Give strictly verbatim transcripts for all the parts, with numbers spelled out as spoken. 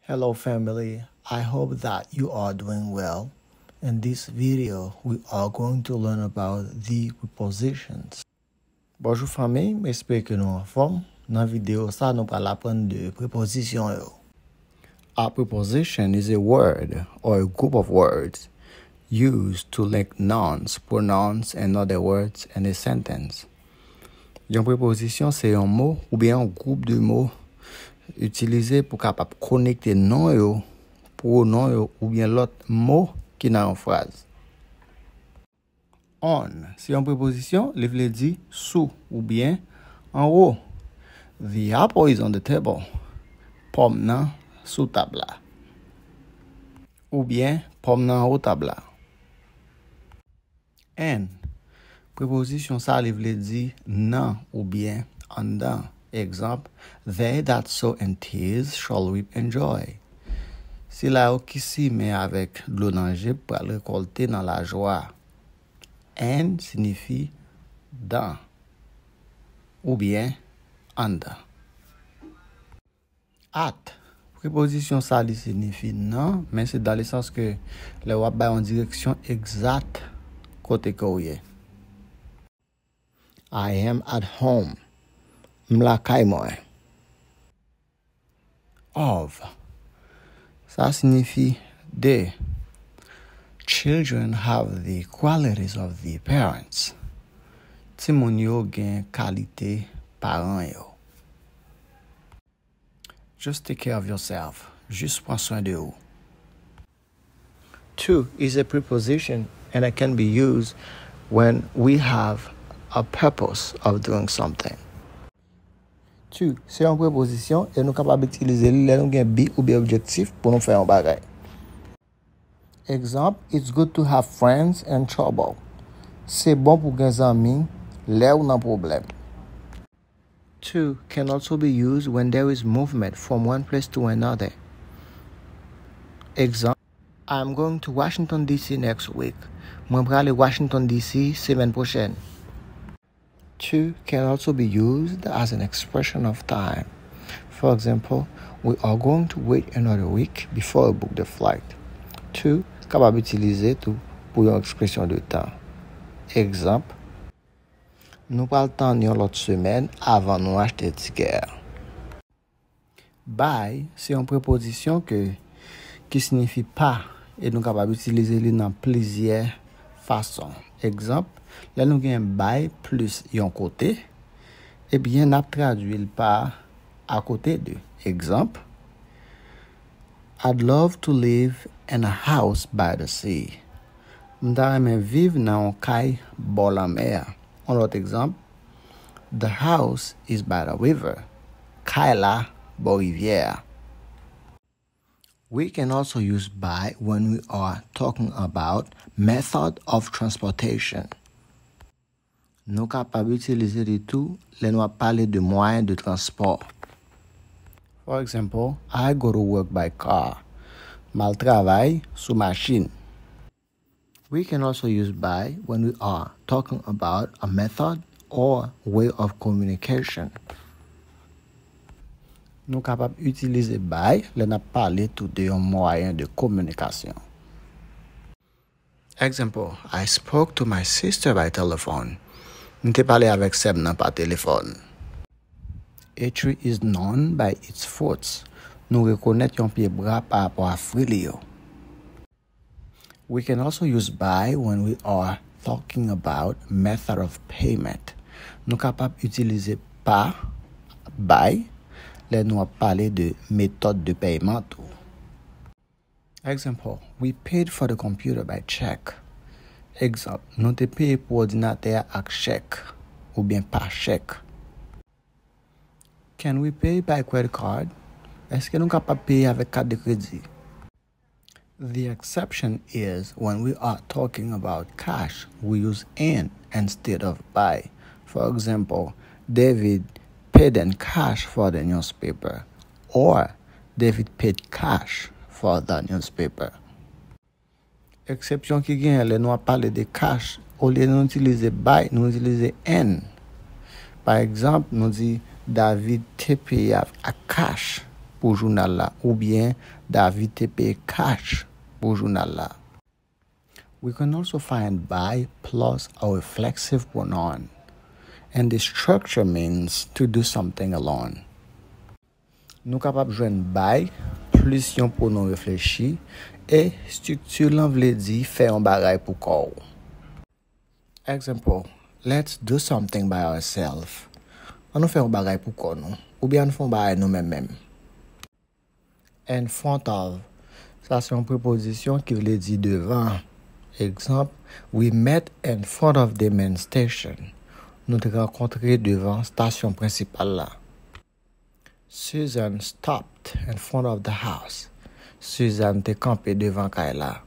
Hello family, I hope that you are doing well. In this video, we are going to learn about the prepositions. Bonjou fanmi, m espere ke nou anfòm. Nan videyo sa, nou pral aprann de prepozisyon yo. A preposition is a word or a group of words used to link nouns, pronouns, and other words in a sentence. Yon prepozisyon se yon mo oubyen yon gwoup de mo itilize pou kapab konekte non yo, pwonon yo oubyen lòt mo ki nan yon fraz. On se yon prepozisyon, li vle di sou oubyen anwo. The apple is on the table. Pòm nan sou tab la. Oubyen pòm nan anwo tab la. In. Prepozisyon sa li vle di nan oubyen anndan. Egzanp, they that sow in tears shall reap in joy. Sila yo ki simen avèk dlo nan je pral rekòlte nan lajwa. In siyifi dan oubyen anndan. At. Prepozisyon sa li siyifi nan, men se dan le sans ke lè w ap bay yon direksyon egzat kote ke w ye. I am at home. M lakay mwen. Of. Sa siyifi de. Children have the qualities of the parents. Timoun yo gen kalite paran yo. Just take care of yourself. Jis pran swen de ou. To is a preposition and it can be used when we have a purpose of doing something. To se yon prepozisyon e nou kapab itilize li lè nou gen bi oubyen objektif pou nou fè yon bagay. Egzanp, it's good to have friends in trouble. Se bon pou gen zanmi lè w nan pwoblèm. To can also be used when there is movement from one place to another. Egzanp, I'm going to Washington D C next week. Mwen prale Washington D C semèn pwochèn. To can also be used as an expression of time. For example, we are going to wait another week before we book the flight. To kapab itilize tou pou yon ekspresyon de tan. Egzanp, nou pral tann yon lòt semèn avan nou achte tikè a. By se yon prepozisyon ke, ki siyifi pa e nou kapab itilize li nan plizyè fason. Egzanp, lè nou gen by plis yon kote, ebyen n ap tradui l pa akote de. Egzanp, I'd love to live in a house by the sea. M ta renmen viv nan yon kay bò lanmè a. Yon lòt egzanp, the house is by the river. Kay la bò rivyè a. We can also use by when we are talking about method of transportation. Nou kapab itilize li tou lè nou ap pale de mwayen de transpò. For example, I go to work by car. M al travay sou machin. We can also use by when we are talking about a method or way of communication. Nou kapab itilize by lè n ap pale tou de yon mwayen de kominikasyon. Example, I spoke to my sister by telephone. M te pale avèk sè m nan pa telefòn. A tree is known by its fruits. Nou rekonèt yon pyebwa pa rapò a fwi li yo. We can also use by when we are talking about method of payment. Nou kapab itilize pa, by, lè nou ap pale de metòd de pèyman tou. Example, we paid for the computer by check. Egzanp, nou te peye pou òdinatè a ak chèk oubyen pa chèk. Can we pay by credit card? Èske nou kapab peye avèk kat de kredi? The exception is when we are talking about cash, we use in instead of by. For example, David paid in cash for the newspaper, or David paid cash for the newspaper. Eksepsyon ki genyen lè nou ap pale de cash, olye nou itilize by, nou itilize in. Pa egzanp, nou di, David te peye ak cash pou jounal la, oubyen David te peye cash pou jounal la. We can also find by plus a reflexive pronoun, and the structure means to do something alone. Nou kapab jwenn by plis yon pwonon reflechi, e estrikti lan vle di fè yon bagay pou kò w. Example, let's do something by ourselves. An nou fè yon bagay pou kò nou, oubyen an nou fè yon bagay nou menm menm. In front of, sa se yon prepozisyon ki vle di devan. Egzanp, we met in front of the main station. Nou te rankontre devan estasyon prensipal la. Susan stopped in front of the house. Suzanne te kanpe devan kay la.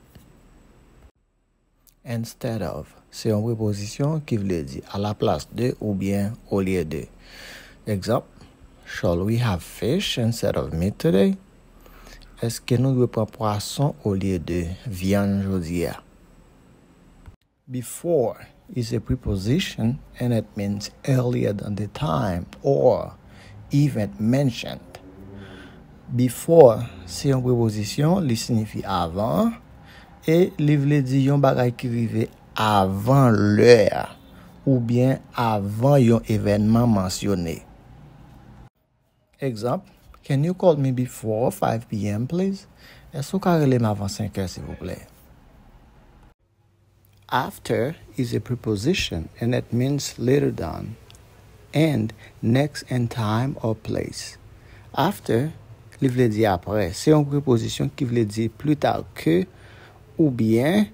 Instead of se yon prepozisyon ki vle di alaplas de oubyen olye de. Egzanp, shall we have fish instead of meat today? Èske nou dwe pran pwason olye de vyann jodi a? Before is a preposition and it means earlier than the time or even mentioned. Before se yon prepozisyon, li siyifi avan, e li vle di yon bagay ki rive avan lè a oubyen avan yon evènman mansyone. Egzanp, can you call me before five p.m., please? Èske w ka rele m avan senk è, silvouplè? After is a preposition and it means later than and next in time or place. After, li vle di apre. Se yon prepozisyon ki vle di pli ta ke oubyen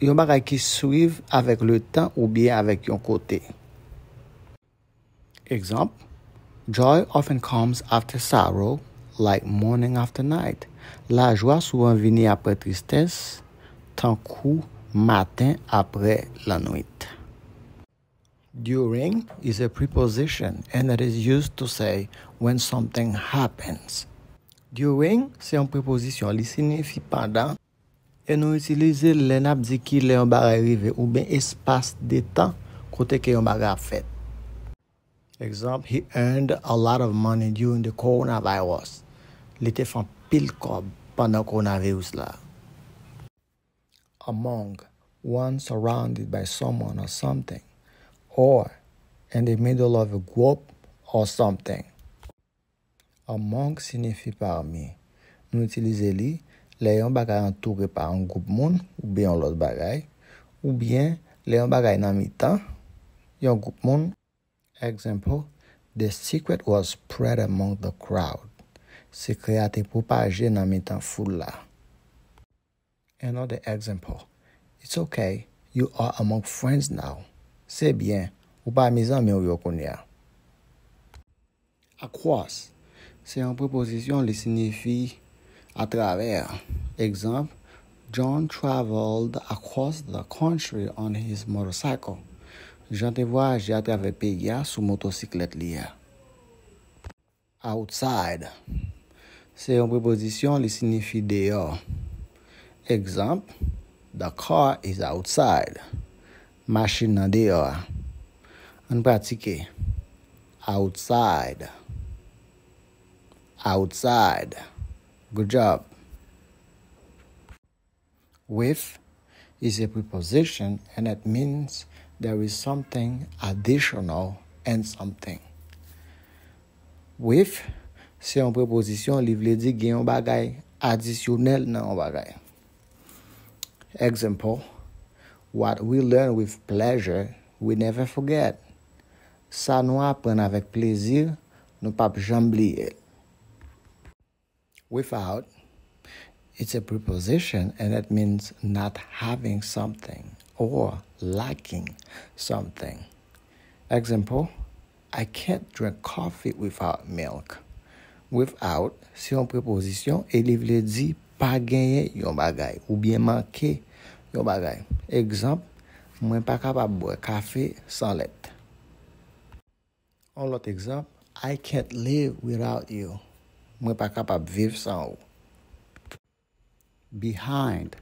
yon bagay ki swiv avèk letan oubyen avèk yon kote. Egzanp, joy often comes after sorrow, like morning after night. Lajwa souvan vini apre tristès, tankou maten apre lannwit. During is a preposition and it is used to say when something happens. During se yon prepozisyon, li siyifi pandan, e nou itilize l lè n ap di ki lè yon bagay rive oubyen espas de tan kote ke yon bagay ap fèt. Egzanp, he earned a lot of money during the coronavirus. Li te fè anpil kòb pandan kowonaviris la. Among, one surrounded by someone or something, or in the middle of a group or something. Among siyifi parmi. Nou itilize li lè yon bagay antoure pa yon gwoup moun oubyen yon lòt bagay, oubyen lè yon bagay nan mitan yon gwoup moun. Example, the secret was spread among the crowd. Sekrè a te pwopaje nan mitan foul la. Another example, it's okay, you are among friends now. Se byen, ou pami zanmi w yo kounye a. Across se yon prepozisyon, li siyifi atravè. Egzanp, John traveled across the country on his motorcycle. Jan te vwayaje atravè peyi a sou motosiklèt li a. Outside se yon prepozisyon, li siyifi deyò. Egzanp, the car is outside. Machin nan deyò a. Ann pratike. Outside. Outside. Good job. With is a preposition and it means there is something additional in something. With se yon prepozisyon, li vle di gen yon bagay adisyonèl nan yon bagay. Example, what we learn with pleasure, we never forget. Sa nou aprann avèk plezi, nou p ap janm bliye l. Without, it's a preposition and it means not having something or lacking something. Example, I can't drink coffee without milk. Without se yon prepozisyon e li vle di pa genyen yon bagay oubyen manke yon bagay. Egzanp, mwen pa kapab bwè kafe san lèt. Yon lòt egzanp, I can't live without you. Mwen pa kapab viv san ou. Behind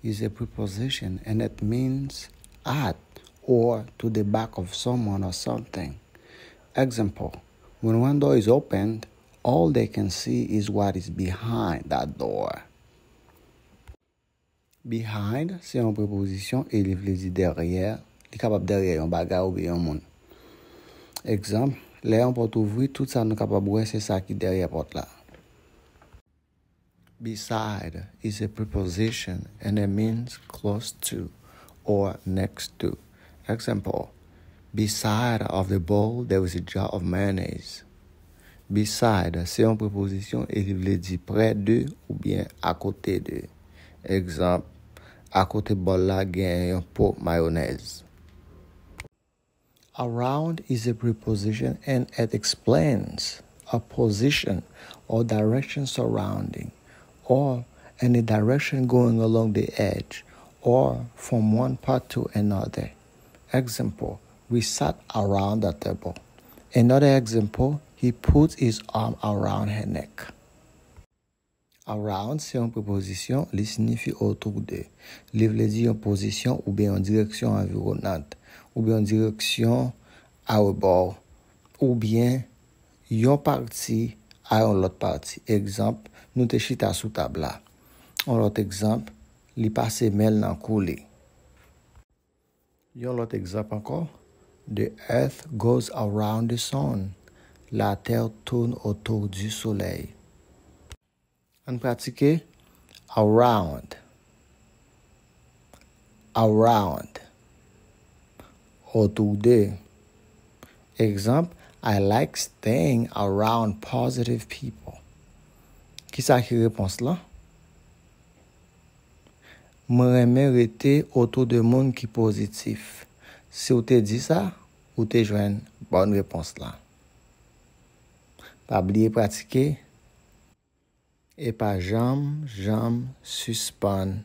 is a preposition and it means at or to the back of someone or something. Example, when one door is opened, All they can see is what is behind that door. Behind se yon prepozisyon e li vle di dèyè. Li kapab dèyè yon bagay oubyen yon moun. Egzanp, lè yon pòt ouvri, tout sa nou kapab wè se sa ki dèyè pòt la. Beside is a preposition and it means close to or next to. Example, beside of the bowl there is a jar of mayonnaise. Beside se yon prepozisyon e li vle di prè de oubyen akote de. Egzanp, akote bòl la gen yon po mayonèz. Around is a preposition and it explains a position or direction surrounding or any direction going along the edge or from one part to another. Example, we sat around the table. Another example, he put his arm around her neck. Around se yon prepozisyon, li siyifi otou de. Li vle di yon pozisyon oubyen yon direksyon anviwonant, oubyen yon direksyon arebò, oubyen yon pati a yon lòt pati. Egzanp, nou te chita sou tab la. Yon lòt egzanp, li pase men l nan kou li. Yon lòt egzanp ankò, the earth goes around the sun. Latè tourne autour du soleil. Ann pratike around. Around. Otou de. Egzanp, I like staying around positive people. Kisa ki repons lan? Mwen renmen rete otou de moun ki pozitif. Si w te di sa, ou te jwenn bòn repons lan. Pa bliye pratike e pa janm, janm sispann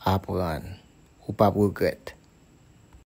aprann. Ou p ap regrèt.